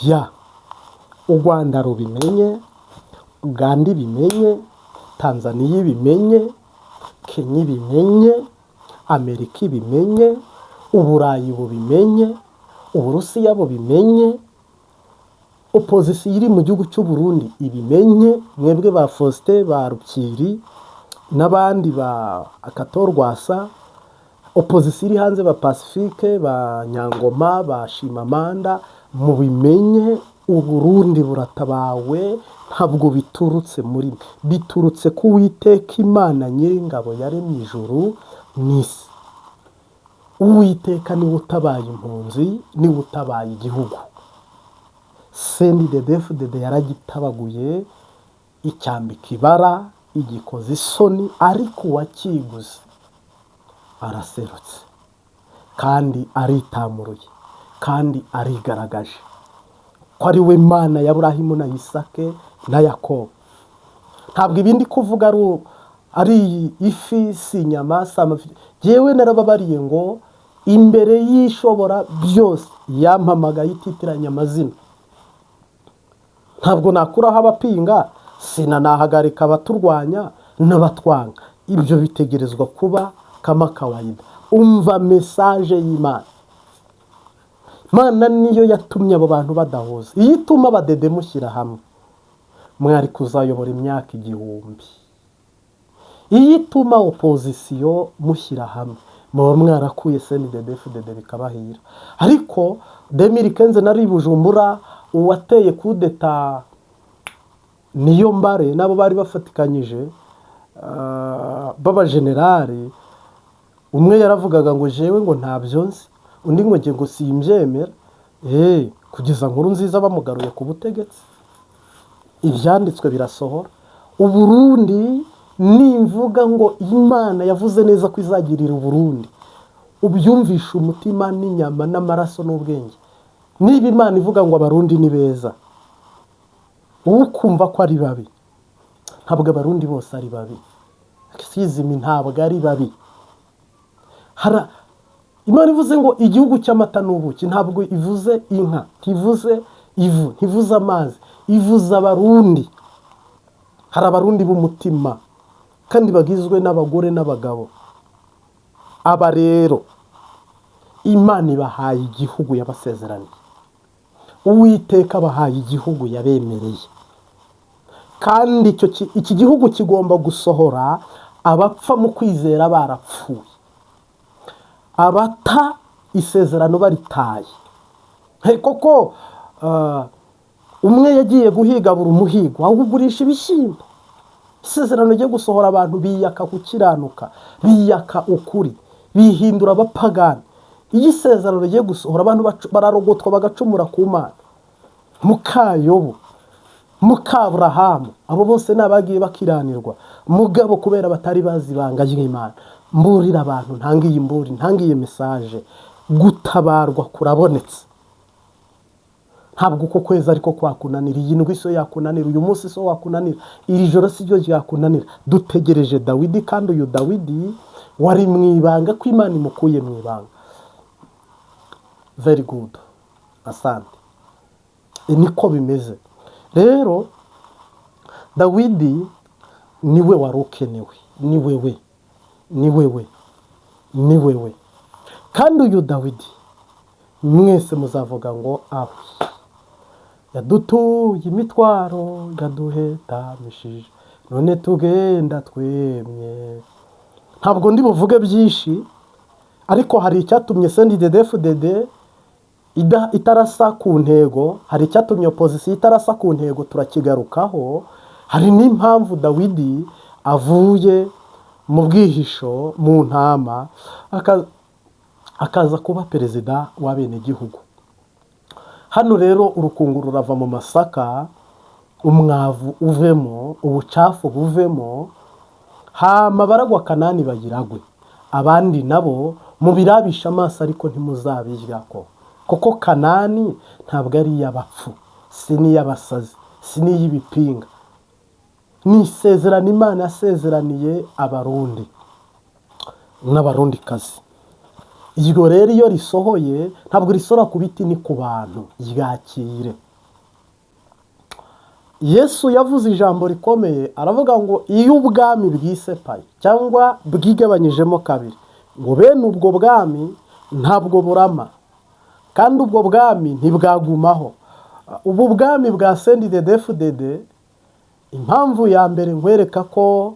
Ya u Rwanda rubimenye, Uganda ibimenye, Tanzaniya ibimenye, Kenya ibimenye, Amerika ibimenye, Uburayi bubimenye, Uburusiya bubimenye, opposition iri mu gihugu cy'u Burundi ibimenye, mwebwe ba Faustin, ba Rukiri n'abandi ba Akatorwasa, opposition iri hanze ba Pacifique, ba Nyangoma, ba Shimamanda, mubimenye. Uburundi buratabawe. Ntabwo biturutse muri mwe, biturutse ku Uwiteka Imana Nyiringabo yaremye ijuru n'isi. Uwiteka niwe utabaye impunzi, niwe utabaye igihugu. CNDD-FDD yaragitabaguye, icyambika ibara, igikoza isoni, ariko uwakiguze araserutse kandi aritamuruye kandi arigaragaje ko ari we Mana ya Burahimu na Isake na Yakobo. Ntabwo ibindi kuvuga ari ifi, si inyama, si amafi. Yewe, narababariye ngo imbere y'Ishobora byose yampamagaye ititiranya amazina, ntabwo nakuraho abapinga, sinanahagarika abaturwanya n'abatwanga. Ibyo bitegerezwa kuba kama kawaida. Umva message y'Imana. Imana niyo yatumye abo bantu badahuza. Iyo ituma abadede mushyira hamwe, mwari kuzayobora imyaka 1000. Iyo ituma opposition mushyira hamwe, muba mwarakuye CNDD-FDD bikabahira. Ariko 2015 nari i Bujumbura, uwateye kudeta niyo mbare nabo bari bafatikanyije b'abajenerali. Umwe yaravugaga ngo jewe ngo ntabyo nzi, undi ngo njye ngo simbyemera. Kugeza Nkuru Nziza bamugaruye ku butegetsi, ibyanditswe birasohora. Uburundi, nimvuga ngo Imana yavuze neza ko izagirira Uburundi, ubyumvisha umutima n'inyama n'amaraso n'ubwenge. Niba Imana ivuga ngo Abarundi ni beza, wowe ukumva ko ari babi, ntabwo Abarundi bose ari babi. Sizimi, ntabwo ari babi. Imana ivuze ngo igihugu cy'amata n'ubuki, ntabwo ivuze inka, ntivuze ivu, ntivuze amazi, ivuze Abarundi. Hari Abarundi b'umutima kandi bagizwe n'abagore n'abagabo. Aba rero Imana ibahaye igihugu yabasezeraniye, Uwiteka abahaye igihugu yabemereye, kandi iki gihugu kigomba gusohora abapfa mu kwizera barapfuye, abata isezerano baritaye. Hey, koko umwe yagiye guhiga buri umuhigo awugurisha ibishyimbo. Isezerano ryo gusohora, abantu biyaka gukiranuka, biyaka ukuri, bihindura abapagani. Iyo isezerano rigiye gusohora, abantu bararogotwa bagacumura ku Mana. Mukayobo, Mukaburahamu, abo bose ni abagiye bakiranirwa mugabo kubera batari bazi ibanga ry'Imana. Mburira abantu, ntange iyi mburi, ntange iyi message: gutabarwa kurabonetse. Ntabwo uko kwezi ariko kwakunanira, iyi ndwi so yakunanira, uyu munsi so wakunanira, iri joro si ryo ryakunanira. Dutegereje Dawidi, kandi uyu Dawidi wari mu ibanga, ko Imana imukuye mu ibanga. Very good, asante. Niko bimeze rero. Dawidi niwe wari ukenewe, ni wewe, ni wewe, ni wewe. Kandi uyu Dawidi mwese muzavuga ngo aho yadutuye imitwaro yaduhetamishije, none tugenda twemye. Ntabwo ndi buvuge byinshi, ariko hari icyatumye CNDD-FDD itarasa ku ntego, hari icyatumye opposition itarasa ku ntego, turakigarukaho. Hari n'impamvu Dawidi avuye mu bwihisho mu ntama akaza kuba perezida w'abenegihugu. Hano rero urukungu rurava mu masaka, umwavu uvemo, ubucafu buvemo, hama baragwa Kanani bayiragwe. Abandi nabo mubirabisha amaso, ariko ntimuzabiryako, kuko Kanani ntabwo ari iy'abapfu, si n'iy'abasazi, si n'iy'ibipinga. Ni isezerano Imana yasezeraniye Abarundi n'Abarundikazi. Iryo rero iyo risohoye, ntabwo risohora ku biti, ni ku bantu. Ryakire. Yesu yavuze ijambo rikomeye, aravuga ngo iyo ubwami bwisepaye cyangwa bwigabanyijemo kabiri, ngo bene ubwo bwami ntabwo burama, kandi ubwo bwami ntibwagumaho. Ubu bwami bwa CNDD-FDD, impamvu ya mbere nkwereka ko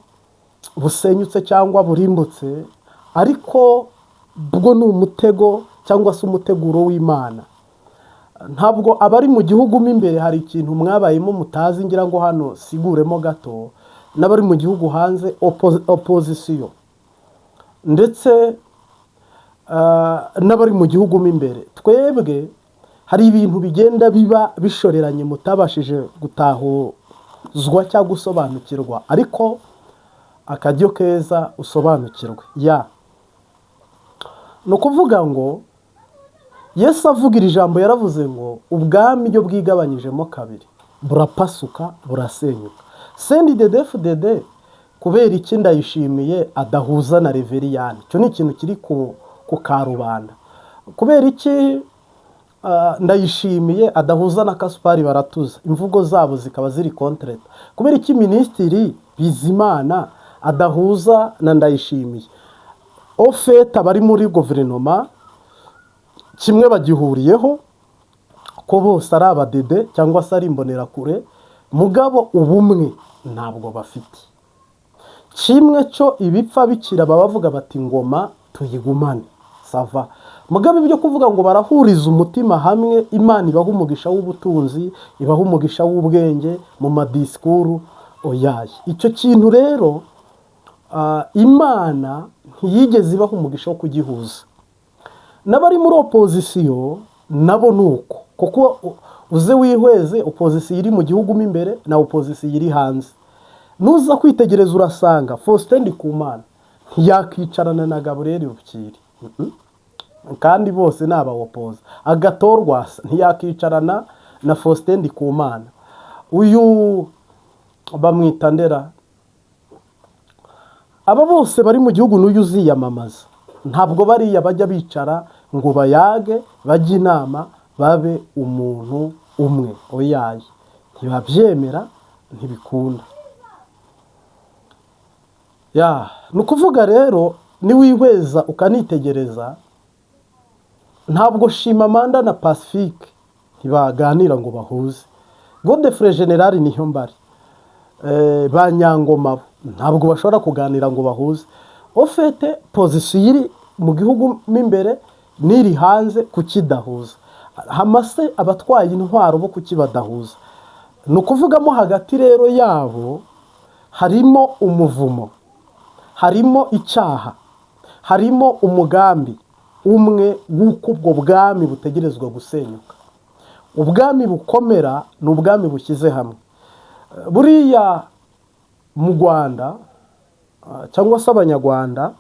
busenyutse cyangwa burimbutse, ariko bwo ni umutego cyangwa se umuteguro w'Imana. Ntabwo abari mu gihugu mo imbere hari ikintu mwabayemo mutazi, ngira ngo hano siguremo gato, n'abari mu gihugu hanze, opposition ndetse n'abari mu gihugu mo imbere, twebwe hari ibintu bigenda biba bishoreranye mutabashije gutahuzwa cyangwa gusobanukirwa, ariko akaryo keza usobanukirwe. Ya, ni ukuvuga ngo Yesu avuga iri jambo, yaravuze ngo ubwami iyo bwigabanyijemo kabiri burapasuka, burasenyuka. CNDD-FDD, kubera iki Ndayishimiye adahuza na Reveriyani? Icyo ni ikintu kiri ku karubanda. Kubera iki Ndayishimiye adahuza na Kasupari Baratuza, imvugo zabo zikaba ziri contraire? Kubera iki Minisitiri Bizimana adahuza na Ndayishimiye? Au fait, abari muri guverinoma kimwe bagihuriyeho ko bose ari abadede cyangwa se ari imbonerakure, mugabo ubumwe ntabwo bafite. Kimwe cyo, ibipfa bikira baba bavuga bati ngoma tuyigumane, ça va. Mugabo ibyo kuvuga ngo barahuriza umutima hamwe, Imana ibaha umugisha w'ubutunzi, ibaha umugisha w'ubwenge mu madisikuru, oyaye. Icyo kintu rero Imana ntiyigeze ibaha umugisha wo kugihuza. N'abari muri opposition nabo ni uko, kuko uze wihweze opposition iri mu gihugu mo imbere na opposition iri hanze, nuza kwitegereza urasanga Faustin Ndikumana ntiyakicarana na Gabriel Rufyiri. Kandi bose ni abawopoza. Agathon Rwasa ntiyakicarana na Faustin Ndikumana. Uyu bamwita Ndera, aba bose bari mu gihugu, n'uyu uziyamamaza, ntabwo bariya bajya bicara ngo bayage, bajye inama, babe umuntu umwe. Oyaye, ntibabyemera, ntibikunda. Ya, ni ukuvuga rero niwihweza ukanitegereza, ntabwo Shimamanda na Pacifique ntibaganira ngo bahuze. Godefroid General Niyombare, ba Nyangoma bo ntabwo bashobora kuganira ngo bahuze. Au fait, position iri mu gihugu mo imbere n'iri hanze kukidahuza hamase, abatwaye intwaro bo kuki badahuza? Ni ukuvugamo hagati rero yabo harimo umuvumo, harimo icyaha, harimo umugambi umwe w'uko ubwo bwami butegerezwa gusenyuka. Ubwami bukomera ni ubwami bushyize hamwe. Buriya mu Rwanda cyangwa se Abanyarwanda,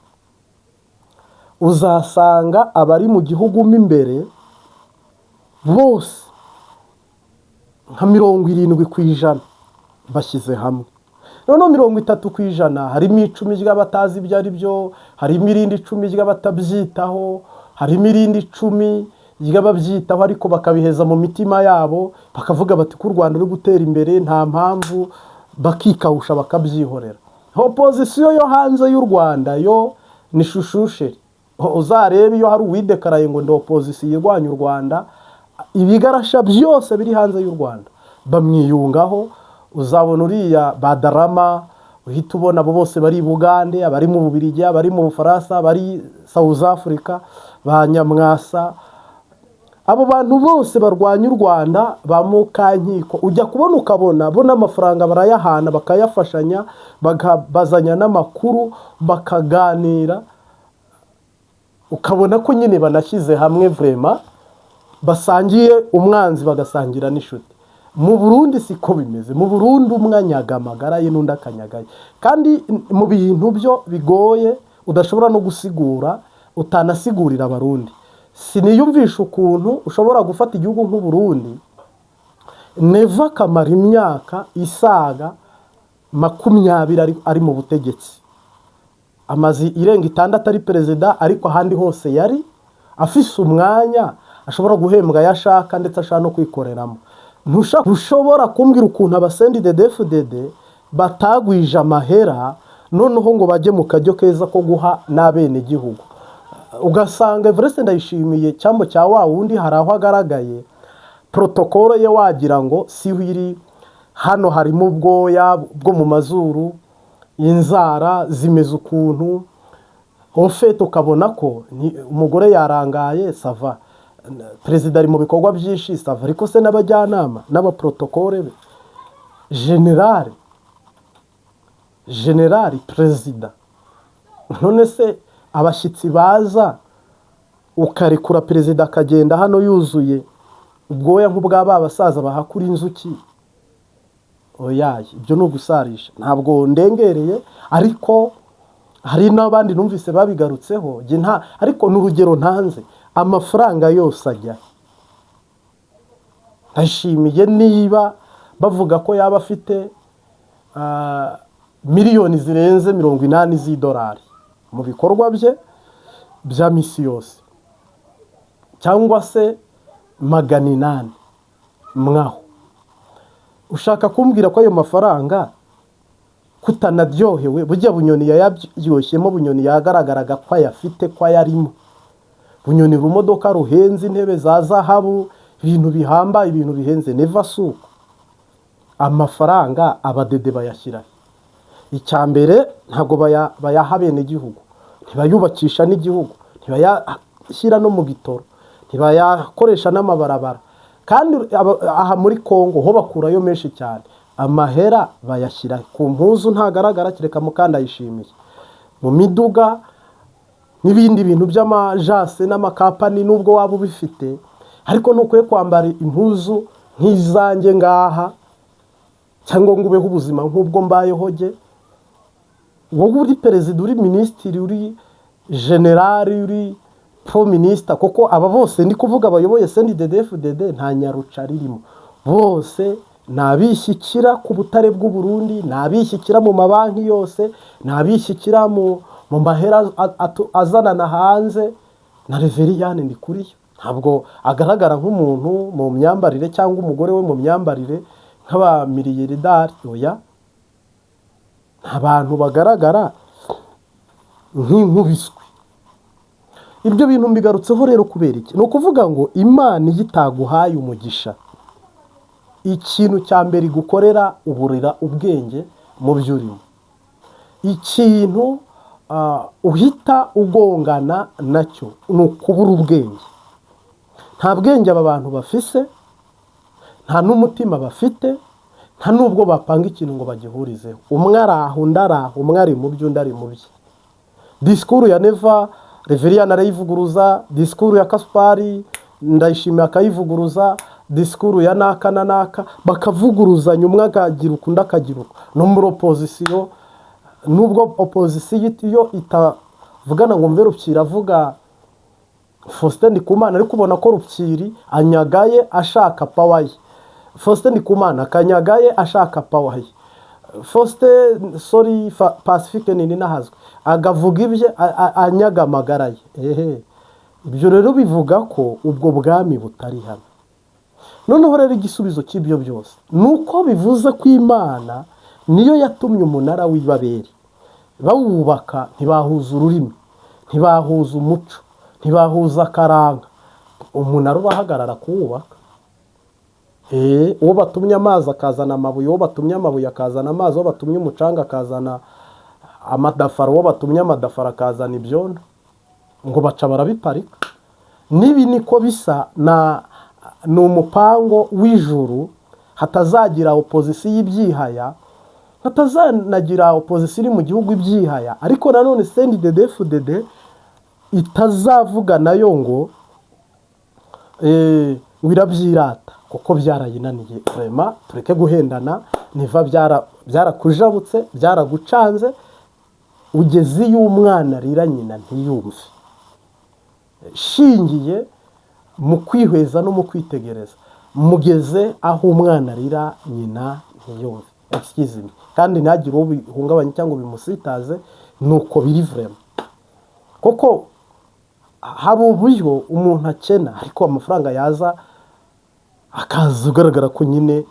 uzasanga abari mu gihugu mo imbere bose nka 70% bashyize hamwe. Noneho 30%, harimo 10 ry'abatazi ibyo ari byo, harimo irindi 10 ry'abatabyitaho, harimo irindi 10 ry'ababyitaho ariko bakabiheza mu mitima yabo, bakavuga bati ko u Rwanda ruri gutera imbere nta mpamvu, bakikawusha, bakabyihorera. Opposition yo hanze y'u Rwanda yo ni shushusheri. Uzarebe iyo hari uwidekaraye ngo ndi opposition irwanya u Rwanda, ibigarasha byose biri hanze y'u Rwanda bamwiyungaho. Uzabona uriya Badarama, uhita ubona abo bose bari i Bugande, abari mu Bubiligi, abari mu Bufaransa, abari South Africa, ba Nyamwasa, abo bantu bose barwanya u Rwanda, ba Mukankiko, ujya kubona ukabona bo n'amafaranga barayahana, bakayafashanya, bakabazanya n'amakuru, bakaganira, ukabona ko nyine banashyize hamwe vraiment, basangiye umwanzi, bagasangira n'inshuti. Mu Burundi siko bimeze. Mu Burundi umwe anyaga amagara ye n'undi akanyagaye, kandi mu bintu byo bigoye udashobora no gusigura, utanasigurira Abarundi. Siniyumvisha ukuntu ushobora gufata igihugu nk'Uburundi, Neva akamara imyaka isaga 20 ari mu butegetsi, amaze irenga 6 ari perezida, ariko ahandi hose yari afise umwanya, ashobora guhembwa ayo ashaka, ndetse ashobora no kwikoreramo. Ntushobora kumbwira ukuntu aba CNDD-FDD batagwije amahera, noneho ngo bajye mu kajyo keza ko guha n'abenegihugu. Ugasanga Evariste Ndayishimiye, cyambo cya wa wundi, hari aho agaragaye, protocole ye wagira ngo siho iri. Hano harimo ubwoya bwo mu mazuru, inzara zimeze ukuntu, en fait ukabona ko umugore yarangaye. Ça va, perezida ari mu bikorwa byinshi, ça va, ariko se n'abajyanama n'abaprotocole be, général perezida, none se abashyitsi baza ukarekura perezida akagenda hano yuzuye ubwoya nk'ubwa ba basaza bahakura inzuki? Oyaye, ibyo ni ugusarisha. Ntabwo ndengereye, ariko hari n'abandi numvise babigarutseho. Njye nta, ariko ni urugero ntanze. Amafaranga yose ajya? Ndashimiye niba bavuga ko yaba afite miliyoni zirenze 80 z'idolari mu bikorwa bye bya misi yose, cyangwa se 800 mwaho. Ushaka kumbwira ko ayo mafaranga kutanaryohewe? Burya Bunyoni yayaryoshemo. Bunyoni yagaragaraga ko ayafite, ko ayarimo. Bunyoni urumodoka ruhenze, intebe za zahabu, ibintu bihambaye, ibintu bihenze. Neva suko amafaranga abadede bayashyira. Icya mbere, ntabwo bayaha abenegihugu, ntibayubakisha n'igihugu, ntibayashyira no mu gitoro, ntibayakoresha n'amabarabara. Kandi aha muri Kongo ho bakurayo menshi cyane. Amahera bayashyira ku mpuzu ntagaragara, kereka Mukandayishimiye, mu miduga n'ibindi bintu by'amajase n'amakapani. Nubwo waba ubifite, ariko ntukwiye kwambara impuzu nk'izanjye ngaha, cyangwa ngo ubeho ubuzima nk'ubwo mbayeho jye. Wowe uri perezida, uri minisitiri, uri général, uri pro minister, kuko aba bose ndi kuvuga bayoboye CNDD-FDD nta nyaruca ririmo. Bose ni abishyikira ku butare bw'u Burundi, ni abishyikira mu mabanki yose, ni abishyikira mu mahera azanana hanze. Na Reveriyani ni kuri yo, ntabwo agaragara nk'umuntu mu myambarire cyangwa umugore we mu myambarire nk'abamiliyarderi. Oya, nta bantu bagaragara nk'inkubiswi. Ibyo bintu mbigarutseho rero kubera iki? Ni ukuvuga ngo Imana iyo itaguhaye umugisha, ikintu cya mbere igukorera, uburira ubwenge mu byo urimo. Ikintu uhita ugongana nacyo ni ukubura ubwenge. Nta bwenge aba bantu bafise, nta n'umutima bafite, nta n'ubwo bapanga ikintu ngo bagihurizeho. Umwe ari aho, undi ari aho, umwe ari mu bye, undi ari mu bye. Discours ya Neva, Reveriyani arayivuguruza. Discours ya Kasupari, Ndayishimiye akayivuguruza. Discours ya naka na naka, bakavuguruzanya, umwe akagira uku, undi akagira uku. No muri opposition, nubwo opposition iyo itavugana ngo mve Rupyiri avuga Faustin Ndikumana, ariko ubona ko Rupyiri anyagaye ashaka power ye, Faustin Ndikumana akanyagaye ashaka power ye, Faustin, sorry, Pacifique Nininahazwe agavuga ibye, anyaga amagara ye. Ehe, ibyo rero bivuga ko ubwo bwami butari hano. Noneho rero igisubizo cy'ibyo byose ni uko bivuze ko Imana niyo yatumye umunara w'Ibaberi bawubaka, ntibahuza ururimi, ntibahuza umuco, ntibahuza akaranga, umunara urahagarara kuwubaka. Uwo batumye amazi akazana amabuye, uwo batumye amabuye akazana amazi, uwo batumye umucanga akazana amadafaro, uwo batumye amadafaro akazana ibyondo, ngo baca barabiparika. N'ibi niko bisa, na ni umupango w'ijuru, hatazagira opposition y'ibyihaya, hatazanagira opposition iri mu gihugu ibyihaya, ariko nanone CNDD-FDD itazavuga nayo ngo ngo irabyirata, kuko byarayinaniye. Vraiment, tureke guhendana. Niva byarakujabutse, byaragucanze, ugeze iyo umwana arira nyina ntiyumve. Shingiye mu kwihweza no mu kwitegereza, mugeze aho umwana arira nyina ntiyumve. Excuse me, kandi ntihagire uwo bihungabanya cyangwa bimusitaze, ni uko biri vraiment. Kuko hari uburyo umuntu akena, ariko amafaranga yaza Akaza ugaragara ko nyine,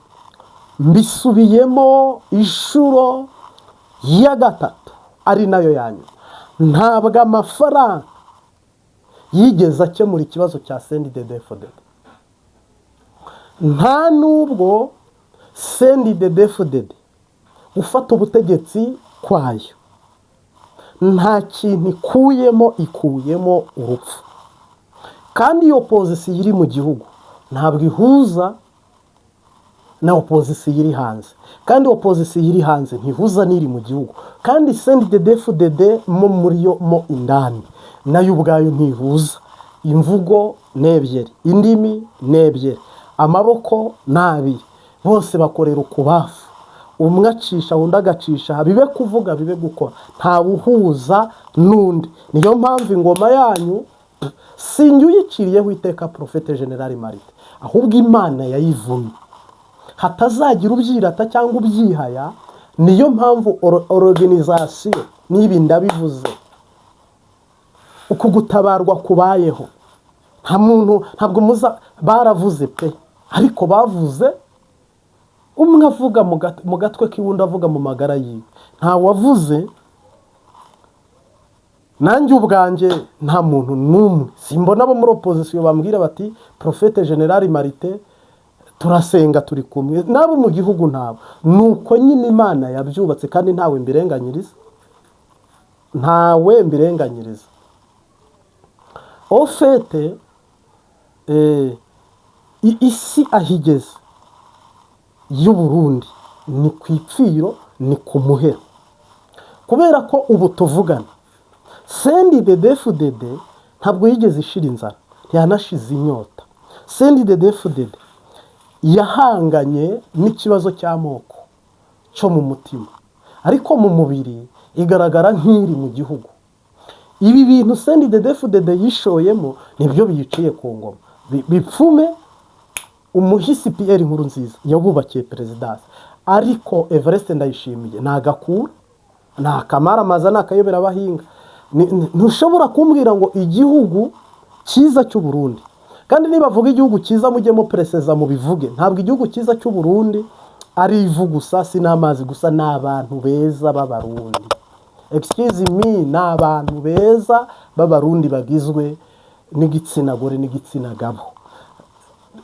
mbisubiyemo inshuro ya gatatu ari nayo ya nyuma, ntabwo amafaranga yigeze akemura ikibazo cya CNDD-FDD. Nta nubwo CNDD-FDD gufata ubutegetsi kwayo nta kintu ikuyemo, ikuyemo urupfu. Kandi iyo opposition iri mu gihugu ntabwo ihuza na opposition iri hanze, kandi opposition iri hanze ntihuza n'iri mu gihugu, kandi CNDD-FDD mo muri yo mo indani nayo ubwayo ntihuza. Imvugo ni ebyiri, indimi ni ebyiri, amaboko ni abiri, bose bakorera ukubafu, umwe acisha undi agacisha, bibe kuvuga bibe gukora, ntawuhuza n'undi. Niyo mpamvu ingoma yanyu sinjye uyiciriyeho iteka, Prophète Général Marite, ahubwo Imana yayivumye hatazagira ubyirata cyangwa ubyihaya. Niyo mpamvu organisation n'ibi ndabivuze, uku gutabarwa kubayeho, nta muntu, ntabwo muza baravuze pe, ariko bavuze umwe avuga mu gatwe k'iwundi, avuga mu magara yiwe, nta wavuze. Nanjye ubwanjye nta muntu n'umwe simbona abo muri opposition bambwira bati: "Prophète Général Marite, turasenga, turi kumwe." N'abo mu gihugu ntabo. Ni uko nyine Imana yabyubatse, kandi ntawe mbirenganyiriza, ntawe mbirenganyiriza. Au fait, isi aho igeze y'Uburundi ni ku ipfiro, ni ku muhero, kubera ko ubu tuvugana CNDD-FDD ntabwo yigeze ishira inzara, ntiyanashize inyota. CNDD-FDD yahanganye n'ikibazo cy'amoko cyo mu mutima, ariko mu mubiri igaragara nk'iri mu gihugu. Ibi bintu CNDD-FDD yishoyemo nibyo biyiciye ku ngoma. Bipfume umuhisi Pierre Nkurunziza yabubakiye perezidansi, ariko Evariste Ndayishimiye ni agakura, ni akamaramaza, ni akayobera abahinga. Ntushobora kumbwira ngo igihugu cyiza cy'u Burundi, kandi nibavuga igihugu cyiza mujyemo pereseza mubivuge. Ntabwo igihugu cyiza cy'u Burundi ari ivu gusa, si n'amazi gusa, ni abantu beza b'Abarundi. Excuse me, ni abantu beza b'Abarundi bagizwe n'igitsina gore n'igitsina gabo.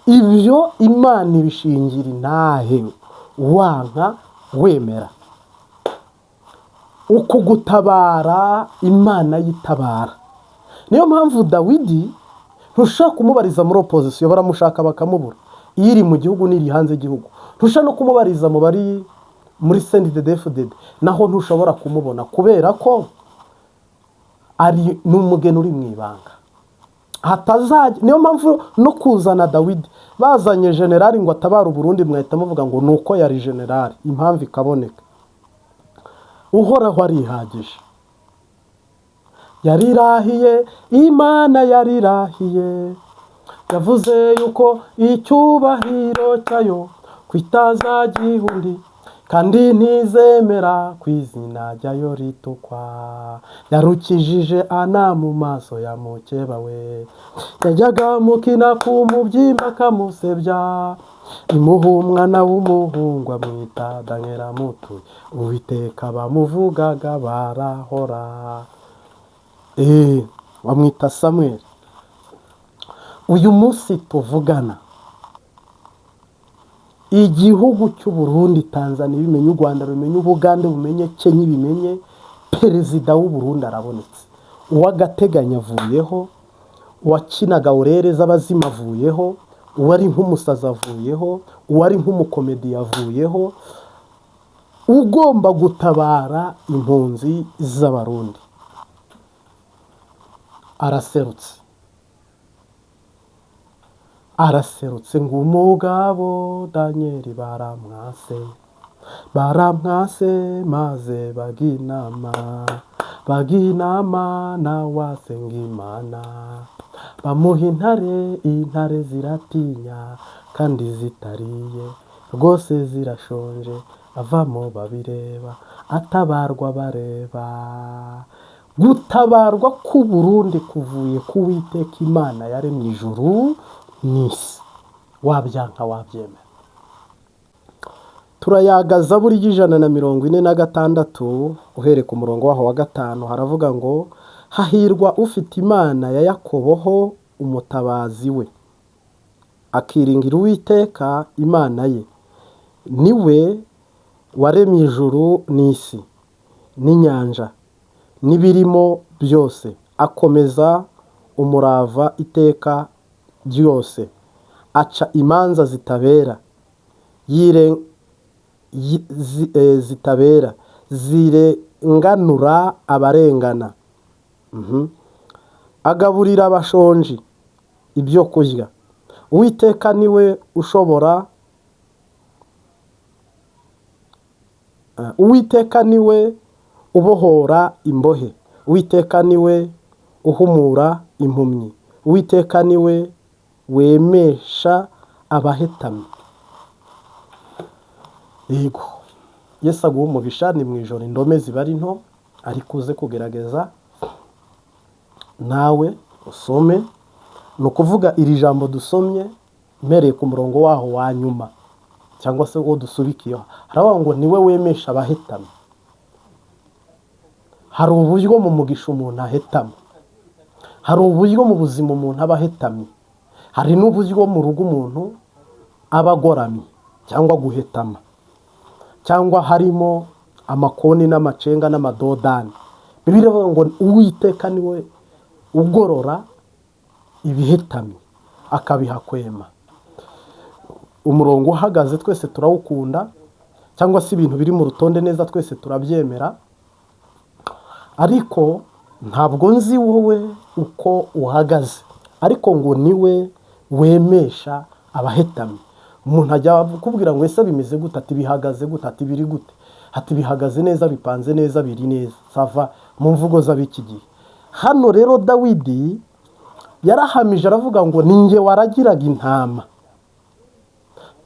Ibyo Imana ibishingira intahe, wanka wemera. Uku gutabara Imana yitabara, niyo mpamvu Dawidi ntushobora kumubariza muri opposition, baramushaka bakamubura, iyo iri mu gihugu n'iri hanze y'igihugu. Ntushobora no kumubariza mu bari muri CNDD-FDD, naho ntushobora kumubona kubera ko ari n'umugeni uri mu ibanga hatazajya. Niyo mpamvu no kuzana Dawidi, bazanye generali ngo atabare Uburundi, mwahita muvuga ngo ni uko yari generali, impamvu ikaboneka. Uhoraho arihagije, yarirahiye, Imana yarirahiye, yavuze yuko icyubahiro cyayo kwitazagiha undi, kandi ntizemera ku izina ryayo ritukwa. Yarukijije Ana mu maso ya mukeba we, yajyaga mukina ku mubyimba akamusebya, imuha umwana w'umuhungu amwita Daniel Mutuye. Uwiteka bamuvugaga barahora, bamwita Samweli. Uyu munsi tuvugana, igihugu cy'u Burundi, Tanzania bimenye, u Rwanda rumenye, Ubugande bumenye, Kenya ibimenye, perezida w'u Burundi arabonetse. Uw'agateganyo avuyeho, uwakinaga orere z'abazimu avuyeho, uwari nk'umusazi avuyeho, uwari nk'umukomedi avuyeho. Ugomba gutabara impunzi z'Abarundi araserutse, araserutse. Ngo umugabo Daniel baramwase, baramwase, maze bajya inama, bajya inama nawe asenga Imana, bamuha intare, intare ziratinya kandi zitariye rwose, zirashonje, avamo babireba, atabarwa bareba. Gutabarwa k'u Burundi kuvuye ku Witeka Imana yaremye ijuru n'isi. Wabyanka wabyemera. Turayaga Zaburi y'146, uhereye ku murongo waho wa 5, haravuga ngo: "Hahirwa ufite Imana ya Yakobo ho umutabazi we, akiringira Uwiteka Imana ye. Niwe waremye ijuru n'isi n'inyanja n'ibirimo byose, akomeza umurava iteka ryose, aca imanza zitabera, zitabera zirenganura abarengana. Agaburira abashonji ibyo kurya. Uwiteka niwe ushobora, Uwiteka niwe ubohora imbohe, Uwiteka niwe uhumura impumyi, Uwiteka niwe wemesha abahetamye." Yego, Yesu aguha umugisha. Ni mu ijoro, indome ziba ari nto, ariko uze kugerageza nawe usome. Ni ukuvuga iri jambo dusomye, mpereye ku murongo waho wa nyuma cyangwa se uwo dusubikiyeho, haravuga ngo niwe wemesha abahetamye. Hari uburyo mu mugisha umuntu ahetama, hari uburyo mu buzima umuntu aba ahetamye, hari n'uburyo mu rugo umuntu aba agoramye cyangwa guhetama, cyangwa harimo amakoni n'amacenga n'amadodani. Bibiliya iravuga ngo Uwiteka niwe ugorora ibihetamye akabiha kwema. Umurongo uhagaze twese turawukunda, cyangwa se ibintu biri mu rutonde neza twese turabyemera, ariko ntabwo nzi wowe uko uhagaze, ariko ngo niwe wemesha abahetamye. Umuntu ajya kukubwira ngo ese bimeze gute, ati bihagaze gute, ati biri gute, ati bihagaze neza, bipanze neza, biri neza, ça va mu mvugo z'ab'iki gihe. Hano rero Dawidi yarahamije, aravuga ngo ni njye waragiraga intama.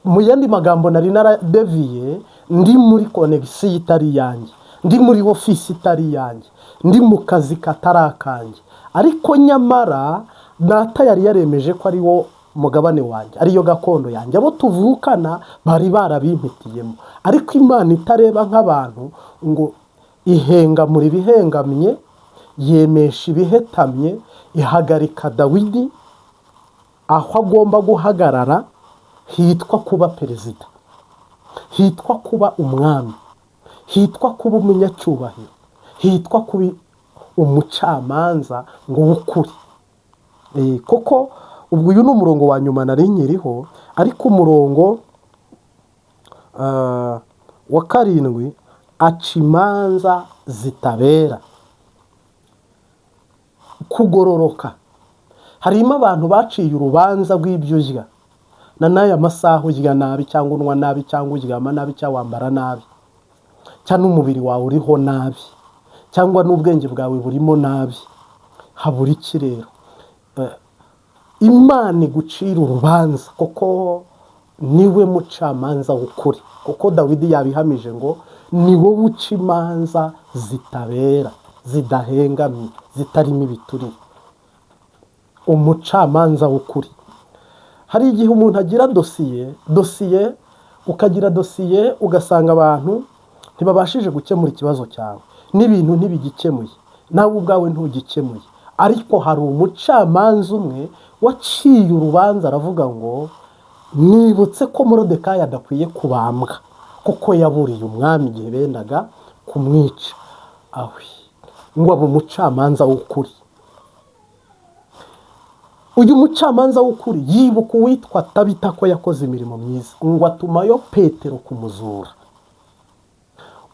Mu yandi magambo, nari naradeviye, ndi muri connexion itari iyanjye, ndi muri ofisi itari iyanjye, ndi mu kazi katari akanjye, ariko nyamara data yari yaremeje ko ari wo mugabane wanjye, ariyo gakondo yanjye. Abo tuvukana bari barabimpitiyemo, ariko Imana itareba nk'abantu ngo ihengamura ibihengamye, yemesha ibihetamye, ihagarika Dawidi aho agomba guhagarara, hitwa kuba perezida, hitwa kuba umwami, hitwa kuba umunyacyubahiro, hitwa kuba umucamanza ngo w'ukuri. Koko ubwo uyu ni umurongo wa nyuma nari nkiriho, ariko umurongo wa 7, aca imanza zitabera. Kugororoka, harimo abantu baciye urubanza rw'ibyo urya, na n'aya masaha urya nabi, cyangwa unywa nabi, cyangwa uryama nabi, cyangwa wambara nabi, cyangwa n'umubiri wawe uriho nabi, cyangwa n'ubwenge bwawe burimo nabi. Habura iki rero? Imana igucira urubanza, kuko niwe mucamanza w'ukuri, kuko Dawidi yabihamije ngo ni wowe uca imanza zitabera, zidahengamye, zitarimo ibiturire, umucamanza w'ukuri. Hari igihe umuntu agira dosiye, dosiye ukagira dosiye, ugasanga abantu ntibabashije gukemura ikibazo cyawe, n'ibintu ntibigikemuye, nawe ubwawe ntugikemuye, ariko hari umucamanza umwe waciye urubanza, aravuga ngo nibutse ko Morodekayi adakwiye kubambwa kuko yaburiye umwami igihe bendaga kumwica. Awe ngo abe umucamanza w'ukuri. Uyu mucamanza w'ukuri yibuka uwitwa Tabita ko yakoze imirimo myiza, ngo atumayo Petero kumuzura.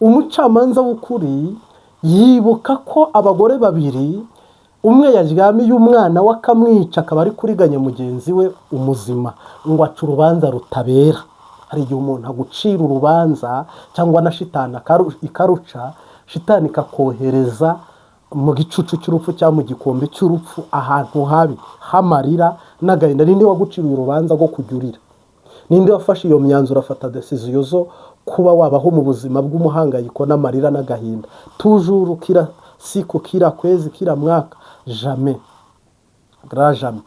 Umucamanza w'ukuri yibuka ko abagore babiri, umwe yaryamiye umwana we akamwica, akaba ari kuriganya mugenzi we umuzima, ngo aca urubanza rutabera. Hari igihe umuntu agucira urubanza, cyangwa na shitani ikaruca, shitani ikakohereza mu gicucu cy'urupfu cyangwa mu gikombe cy'urupfu, ahantu habi h'amarira n'agahinda. Ninde waguciriye urubanza rwo kujya urira? Ninde wafashe iyo myanzuro, afata décision zo kuba wabaho mu buzima bw'umuhangayiko n'amarira n'agahinda toujours, kila siku, kila kwezi, kila mwaka? Jamais, grand jamais.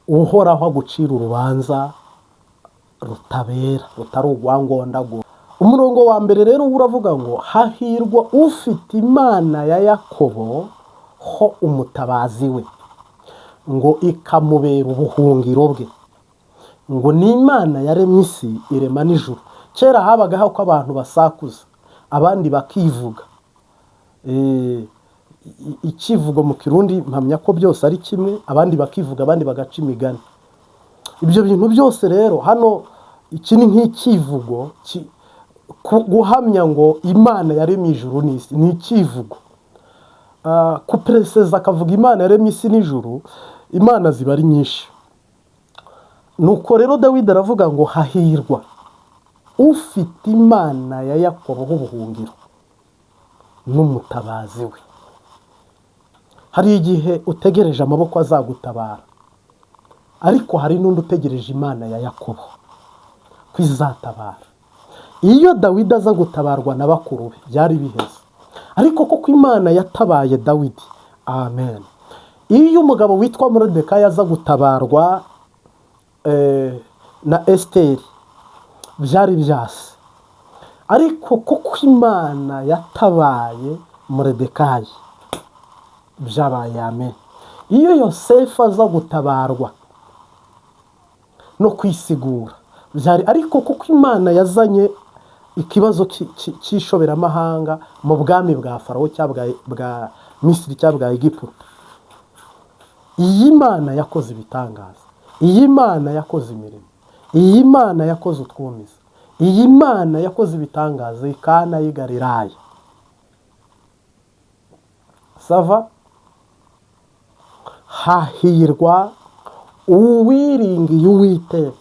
Uhoraho agucira urubanza. Rutabera, rutari urwangondago. Umurongo wa mbere rero uravuga ngo: "Hahirwa ufite Imana ya Yakobo ho umutabazi we, ngo ikamubera ubuhungiro bwe." Ngo ni Imana yaremye isi, irema n'ijuru. Kera habagaho ko abantu basakuza, abandi bakivuga. Ikivugo mu Kirundi, mpamya ko byose ari kimwe. Abandi bakivuga, abandi bagaca imigani. Ibyo bintu byose rero hano, iki ni nk'ikivugo guhamya ngo Imana yaremye ijuru n'isi, ni ikivugo. Kupereseza akavuga Imana yaremye isi n'ijuru, Imana ziba ari nyinshi. Nuko rero Dawidi aravuga ngo: "Hahirwa ufite Imana ya Yakobo ubuhungiro n'umutabazi we." Hari igihe utegereje amaboko azagutabara, ariko hari n'undi utegereje Imana ya Yakobo ko izatabara. Iyo Dawidi aza gutabarwa na bakuru be, byari biheze, ariko kuko Imana yatabaye Dawidi, amen. Iyo umugabo witwa Moridekayi aza gutabarwa na Esiteri, byari byase, ariko kuko Imana yatabaye Moridekayi, byabaye amen. Iyo Yosefu aza gutabarwa no kwisigura, byari, ariko kuko Imana yazanye ikibazo cy'ishoberamahanga mu bwami bwa Farawo cyangwa bwa Misiri cyangwa bwa Egiputa. Iyi Mana yakoze ibitangaza, iyi Mana yakoze imirimo, iyi Mana yakoze utwumiza, iyi Mana yakoze ibitangaza i Kana y'i Galilaya. Ça va. Hahirwa uwiringiye Uwiteka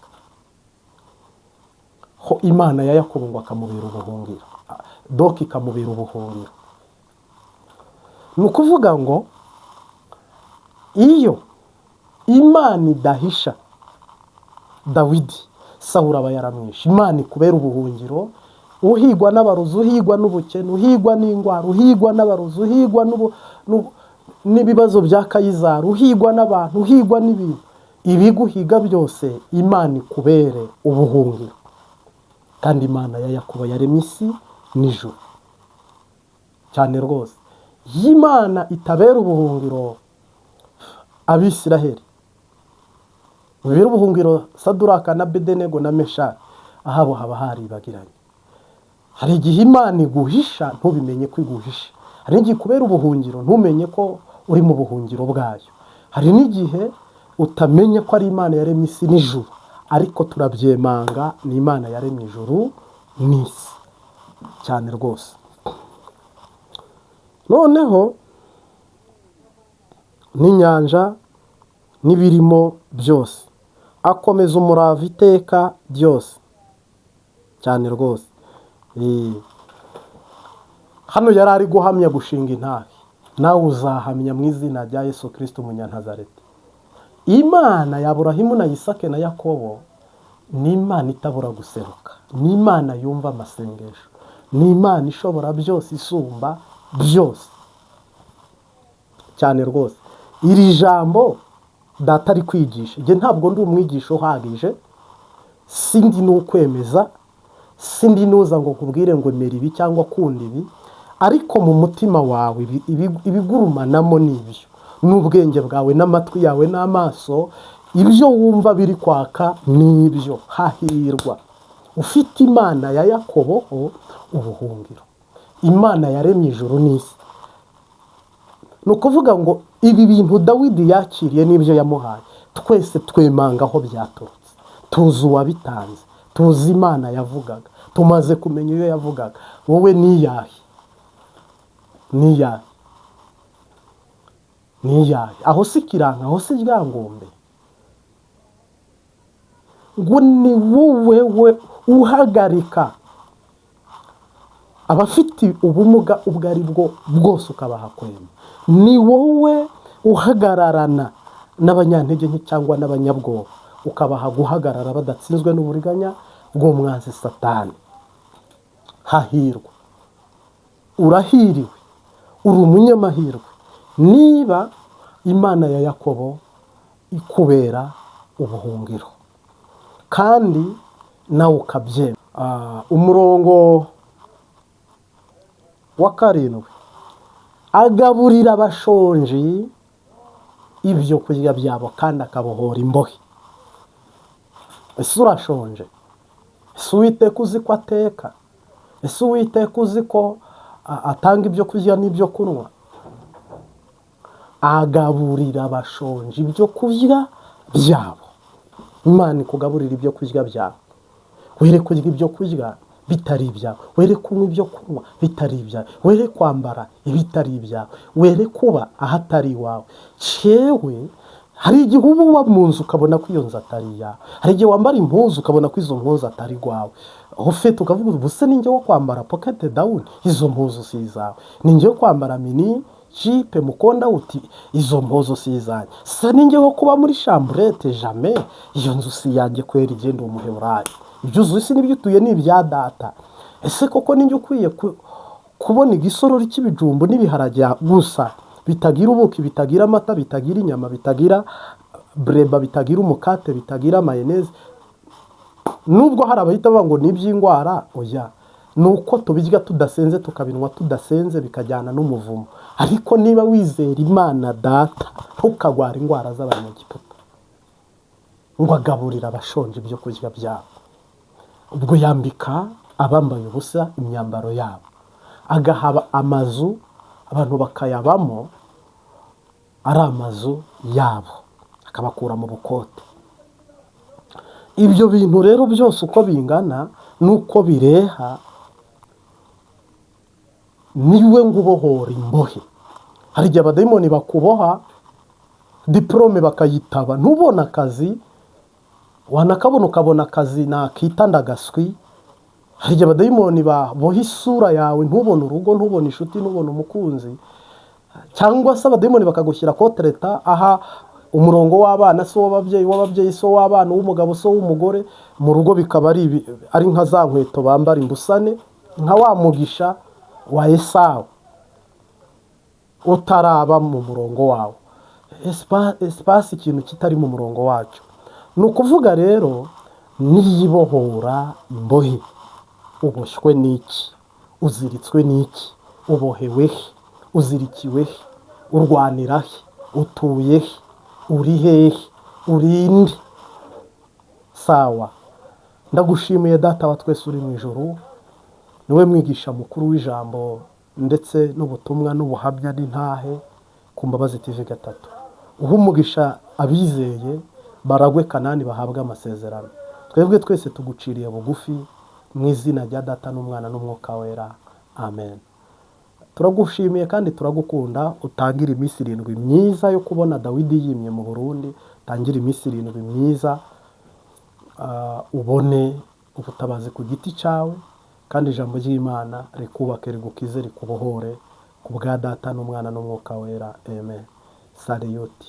ho Imana ya Yakobo, ngo akamubera ubuhungiro, doka ikamubera ubuhungiro. Ni ukuvuga ngo iyo Imana idahisha Dawidi, Sawuri aba yaramwishe. Imana ikubera ubuhungiro. Uhigwa n'abarozi, uhigwa n'ubukene, uhigwa n'indwara, uhigwa n'abarozi, uhigwa n'ibibazo bya Kayizari, uhigwa n'abantu, uhigwa n'ibintu, ibiguhiga byose, Imana ikubere ubuhungiro. Kandi Imana ya Yakobo yaremye isi n'ijuru, cyane rwose. Iyo Imana itabera ubuhungiro Abisiraheli, bibera ubuhungiro Saduraka na Bedenego na Meshaki, ahabo haba haribagiranye. Hari igihe Imana iguhisha ntubimenye ko iguhisha. Hari igihe kubera ubuhungiro ntumenye ko uri mu buhungiro bwayo. Hari n'igihe utamenya ko ari Imana yaremye isi n'ijuru, ariko turabyemanga, ni Imana yaremye ijuru n'isi, cyane rwose. Noneho n'inyanja n'ibirimo byose, akomeza umurava iteka ryose, cyane rwose. Hano yari ari guhamya, gushinga intahe. Nawe uzahamya mu izina rya Yesu Kirisito Umunyantazareti. Imana ya Aburahimu na Isake na Yakobo ni Imana itabura guseruka, ni Imana yumva amasengesho, ni Imana ishobora byose, isumba byose, cyane rwose. Iri jambo data ari kwigisha, njye ntabwo ndi umwigisha uhagije, sindi n'ukwemeza, sindi nuza ngo nkubwire ngo mera ibi cyangwa kunda ibi, ariko mu mutima wawe ibigurumanamo ni ibyo, n'ubwenge bwawe n'amatwi yawe n'amaso, ibyo wumva biri kwaka ni ibyo. Hahirwa ufite Imana ya Yakobo ho ubuhungiro, Imana yaremye ijuru n'isi. Ni ukuvuga ngo ibi bintu Dawidi yakiriye n'ibyo yamuhaye, twese twemanga aho byaturutse, tuzi uwabitanze, tuzi Imana yavugaga, tumaze kumenya iyo yavugaga. Wowe niyahe? Niyahe? Niyahe? Aho si Kiranka? Aho si Ryangombe? Ngo ni wowe we uhagarika abafite ubumuga ubwo ari bwo bwose, ukabaha kwema. Ni wowe uhagararana n'abanyantege nke cyangwa n'abanyabwoba, ukabaha guhagarara badatsinzwe n'uburiganya bw'umwanzi Satani. Hahirwa, urahiriwe, uri umunyamahirwe niba Imana ya Yakobo ikubera ubuhungiro. Kandi Nawe ukabyemera. Umurongo wa 7, agaburira abashonji ibyo kurya byabo kandi akabohora imbohe. Ese urashonje? Ese Uwiteka uzi ko ateka? Ese Uwiteka uzi ko atanga ibyo kurya n'ibyo kunywa? Agaburira abashonji ibyo kurya byabo. Imana ikugaburira ibyo kurya byawe. Were kurya ibyo kurya bitari ibyawe, were kunywa ibyo kunywa bitari ibyawe, were kwambara ibitari ibyawe, were kuba ahatari iwawe. Cyewe hari igihe uba uba mu nzu ukabona ko iyo nzu atari iyawe, hari igihe wambara impuzu ukabona ko izo mpuzu atari iwawe. Ufite ukavuga ubu se ninjye wo kwambara pocket down, izo mpuzu si izawe. Ninjye wo kwambara mini jupe mukonda uti izo mpuzu si izanjye. Se ninjye wo kuba muri chambrette? Jamais, iyo nzu si iyanjye kwera. Igenda uwo muheburayo, ibyo uzi isi n'ibyo utuye ni ibya data. Ese koko ninjye ukwiye kubona igisorori cy'ibijumbu n'ibiharage gusa, bitagira ubuki, bitagira amata, bitagira inyama, bitagira breba, bitagira umukate, bitagira mayonnaise? Nubwo hari abahita bavuga ngo ni iby'indwara, oya, ni uko tubirya tudasenze, tukabinywa tudasenze, bikajyana n'umuvumo. Ariko niba wizera Imana Data, ntukagwara indwara z'abanyegiputa. Ngo agaburira abashonje ibyo kurya byabo, ubwo yambika abambaye ubusa imyambaro yabo, agahaba amazu abantu bakayabamo ari amazu yabo, akabakura mu bukote. Ibyo bintu rero byose uko bingana n'uko bireha, niwe ngo ubohora imbohe. Hari igihe abadayimoni bakuboha diporome bakayitaba, ntubone akazi, wanakabona ukabona akazi nakita ndagaswi. Hari igihe abadayimoni baboha isura yawe, ntubone urugo, ntubone inshuti, ntubone umukunzi, cyangwa se abadayimoni bakagushyira kotereta aha umurongo w'abana si uw'ababyeyi, uw'ababyeyi si uw'abana, uw'umugabo si uw'umugore, mu rugo bikaba ari nka za nkweto bambara imbusane, nka wa mugisha wa Esawu utaraba mu murongo wawo. Espace ikintu kitari mu murongo wacyo. Ni ukuvuga rero niyibohora imbohe. Uboshywe n'iki? Uziritswe n'iki? Ubohewe he? Uzirikiwe he? Urwanira he? Utuye he? Uri hehe? Urinde sawa. Ndagushimiye Data wa twese uri mu ijuru, niwe mwigisha mukuru w'ijambo ndetse n'ubutumwa n'ubuhamya n'intahe ku Mbabazi TV 3. Uha umugisha abizeye, baragwe Kanani, bahabwe amasezerano. Twebwe twese tuguciriye bugufi mu izina rya Data n'Umwana n'Umwuka Wera, amen. Turagushimiye kandi turagukunda. Utangire iminsi 7 myiza yo kubona Dawidi yimye mu Burundi. Utangire iminsi 7 myiza, ubone ubutabazi ku giti cyawe, kandi ijambo ry'Imana rikubake, rigukize, rikubohore ku bwa Data n'Umwana n'Umwuka Wera, amen. Saliyuti.